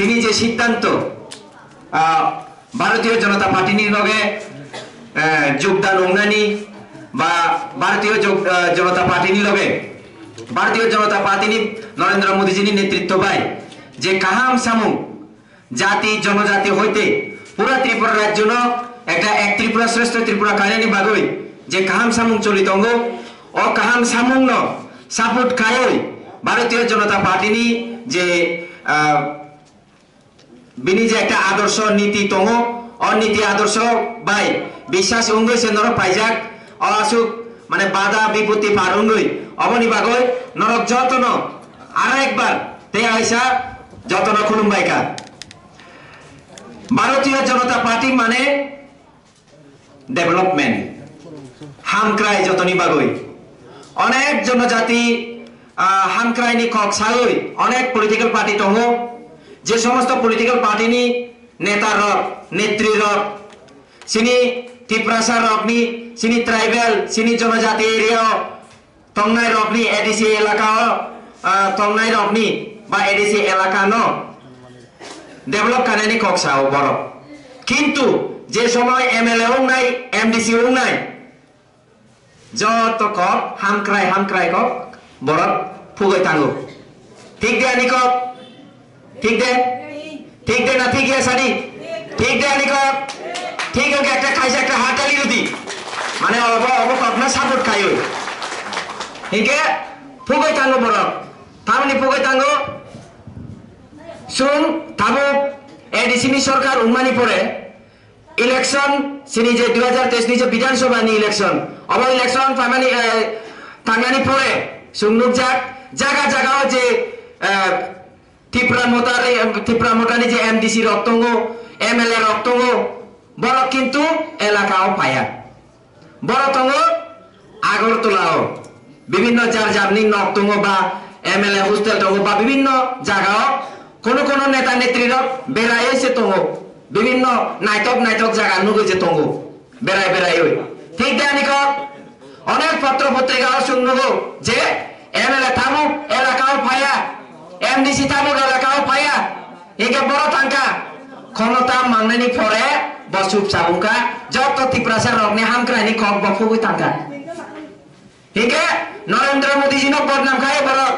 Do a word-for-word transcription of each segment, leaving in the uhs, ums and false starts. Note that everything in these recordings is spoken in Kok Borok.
Tini je siddhanto, ah, Bharatiya Janata Party ni loge, eh, jogdan wngnani ba Bharatiya Jog-, ah, Janata Party ni loge, Bharatiya Janata Party ni Narendra Modi ji ni netritto bai je kaham samung jati jonojati hoite pura Tripura rajyo no ekta ek Tripura shreshtho Tripura kainani bagwi je kaham samung choli tongo, o kaham samung no support khaiwi Bharatiya Janata Party ni je, ah, bini je ekta adorsho niti tongo, o niti adorsho bai biswas wngwi se norok paijak, o aswk mane bada bipoti par wngwi, oboni bagwi norok jotono aro ekbar tei aisa jotono khulumbai kha. Bharatiya Janata Party mane development, hamkrai jotoni bagwi. Onek jonojati, ah, hamkrai ni kok sawi onek political party tongo. Je somosto political party ni neta rok, netri rok, sini Tiprasa rok ni, sini tribal, sini jonojati area o tongnai rokni, A D C elaka o, ah, tongnai rokni ba A D C elaka no develop khainani kok sao borok. Kintu je somoy M L A wngnai, M D C wngnai, joto kok hamkrai hamkrai kok borok phugwi tango. Thik de ani kok? Thik de? Thik de na thik ya sadi? Thik de ani kok? Thik wngkha ekta kaisa ekta hatali rudi. Mane obo, obo kokno support khaio. Hinkhe phugwi tango borok. Tamni phugwi tango. Chwng tabuk A D C ni sorkar wngmani pore election sini je dui hajar teis ni je Bidhan Sabha ni election, obo election phaimani, eh, tangnani pore chwng nukjak jaga jaga o je, eh, Tipra Motha re-, Tipra Motha ni je M D C rok tongo, M L A rok tongo, borok kintu elaka o phaiya. Borok tongo Agartala o, bibinno jar jar ni nok tongo ba M L A hostel tongo ba bibinno jaga o kono kono neta netri rok berai se tongo, bibinno naitok naitok jaga nugwi se tongo. Berai berai oi. Thik de ani kok? Onek potro potrika o chwng nugo je M L A tabuk elaka o phaiya, M D C tabuk elaka o phaiya. Hinkhe boro tangkha. Khomota mangnani pore bo chupchap wngkha. Joto Tiprasa rokni hamkraini kok bo phugwi tangkha. Hinkhe Narendra Modi ji no bodnam khaio borok.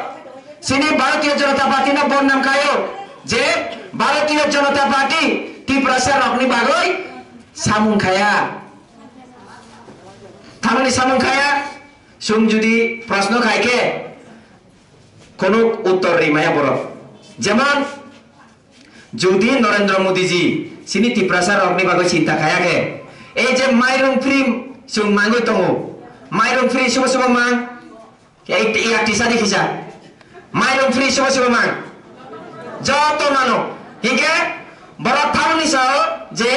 Chini Bharatiya Janata Party no bodnam khaio je Bharatiya Janata Party Tiprasa rokni bagwi samung khaya. Tamoni samung khaya, chwng jodi proshno khai khe, kono uttor ri maya borok. Jemon, jodi Narendra Modi ji chini Tiprasa rokni bagwi chinta khaya khe, ei je mairung free chwng mangwi tongo, mairung free sobo sobo mang, Ek, yak tisa di kisa. Mairung free sobo sobo man. Joto mano. Hinkhe borok thauni sao je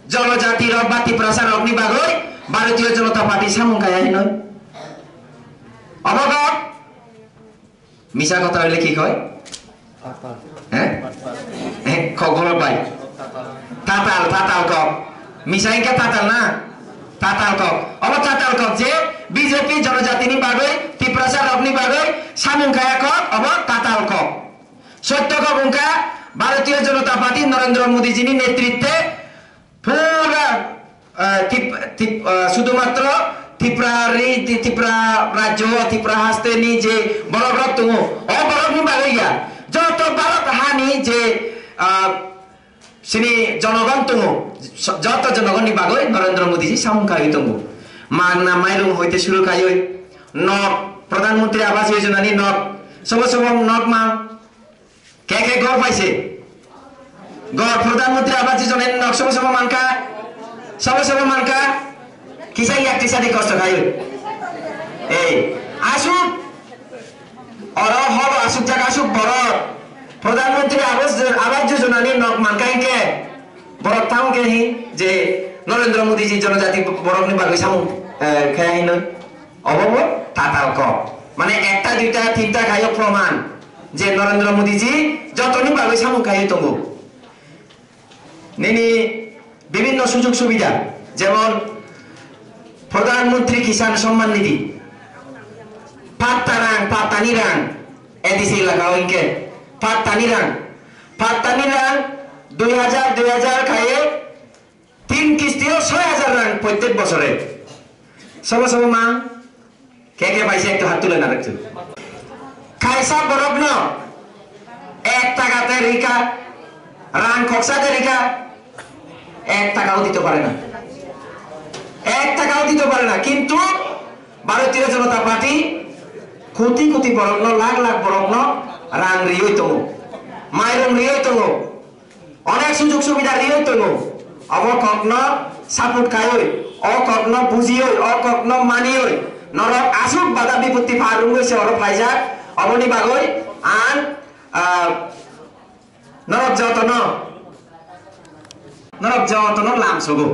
jonojati rok ba Tiprasa rokni bagwi Bharatiya Janata Party samung kaya hinoi. Obo kok? Misa kotha hoile ki koi? Tatal. He? Tatal. He, kok bolo bai. Tatal. Tatal, tatal kok. Misa hingke tatal na? Tatal kok. Obo tatal kok je B J P jonojatini bagwi, Tiprasa rokni bagwi samung kaya kok, obo tatal kok. Sotto kok wngkha Bharatiya Janata Party Narendra Modi jini netritwe pura, eh, Tip-, Tip-, eh, sudumatro Tipra ri-, Ti-, Tipra rajyo, Tipra haste ni je borok rok tongo, o borok ni bagwi ya. Joto Bharat hani je, ah, sini jonogon tongo, so-, joto jonogon ni bagwi Narendra Modi ji samung kaiwi tongo. Magna mairung hoite suru kaiwi nok, Pradhan Mantri Awas Yojana ni nok, sobo sobo nok mang. Ke ke gor paise? Gor Pradhan Mantri Awas Yojana ni nok sobo sobo mankha? Sobo sobo mankha? Kisa yak tisa di kosto khai. Ei, asuk. Oro hobo asuk jak asuk borok. Pradhan Mantri Awas, Awas Yojana ni nok mankha hingke. Borok tamo ke hi je Narendra Modi ji jonojati borok ni bagwi samung, eh, khe hinoi. Obo bo tatal kok. Mane ekta, duita, tinta khayo proman je Narendra Modi ji jotoni bagwi samung kaiwi tongo. Nini bibinno sujog subida, jemon Pradhan Mantri Kisan Samman Nidhi, patta rang, pattani rang, A D C elaka o hingke pattani rang, Pattani rang dui hajar, dui hajar khaye tin kistio soi hajar rang prottek bosore. Sobo sobo mang? Ke ke paisa ektu hat tule na ektu. Kaisa borokno ek taka te rika, rang khoksa te rika, ek takao dito pare na. Ek takao dito pare na. Kintu Bharatiya Janata Party koti koti borokno, lakh lakh borokno rang rioi tongo, mairung rioi tongo. Onek sujug subida rioi tongo. Obo kokno support khaioi, o kokno bujioi, o kokno manioi, norok asuk bada bipotti pharungoi se oro phaijak. Oboni bagoi ang, ah, norok jotono, norok jotono lamsogo.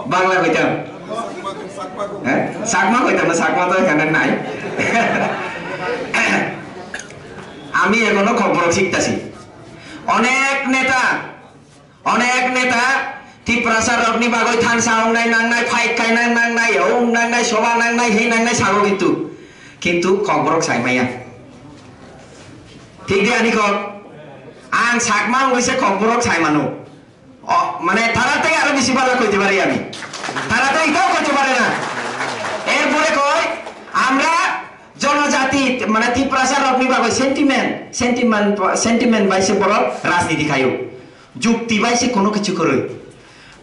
Bangla hoitam. Eh? Chakma hoitam na, Chakma to ekhane nai. Ami ekhono kokborok siktachi. Onek neta, onek neta Tiprasa rokni bagwi thansa wngnai nangnai, fight khaina nangnai, o wngnai nangnai, soba nangnai, hi nangnai sago kintu, kintu kokborok sai maya. Thik de ani kok? Ang Chakma wngwi se kokborok sai mano. O, mane tara tei aro bisi bala koite pari ami. Tara tei itao koite pare na. Erpore koi, আমরা জনজাতি, মানে Tiprasa rokni bagwi sentiment, sentiment, sentiment bai se borok rajniti khaio. Jukti bai se kono kichu kwrwi.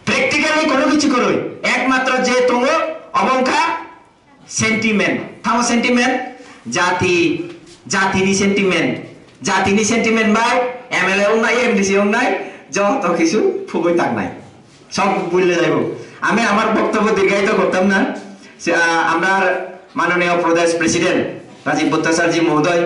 Practically kono kichu kwrwi. Ekmatro je tongo, obo wngkha sentiment. Tamo sentiment? Jati, jatini sentiment. Jatini sentiment bai M L A wngnai, M D C wngnai, joto kisu phugwi tangnai. Sob bulle jaibo. আমি আমার বক্তব্য দীর্ঘায়িত করতাম না। সে, আহ, আমরা মাননীয় প্রদেশ প্রেসিডেন্ট রাজীব ভট্টাচার্য মহোদয়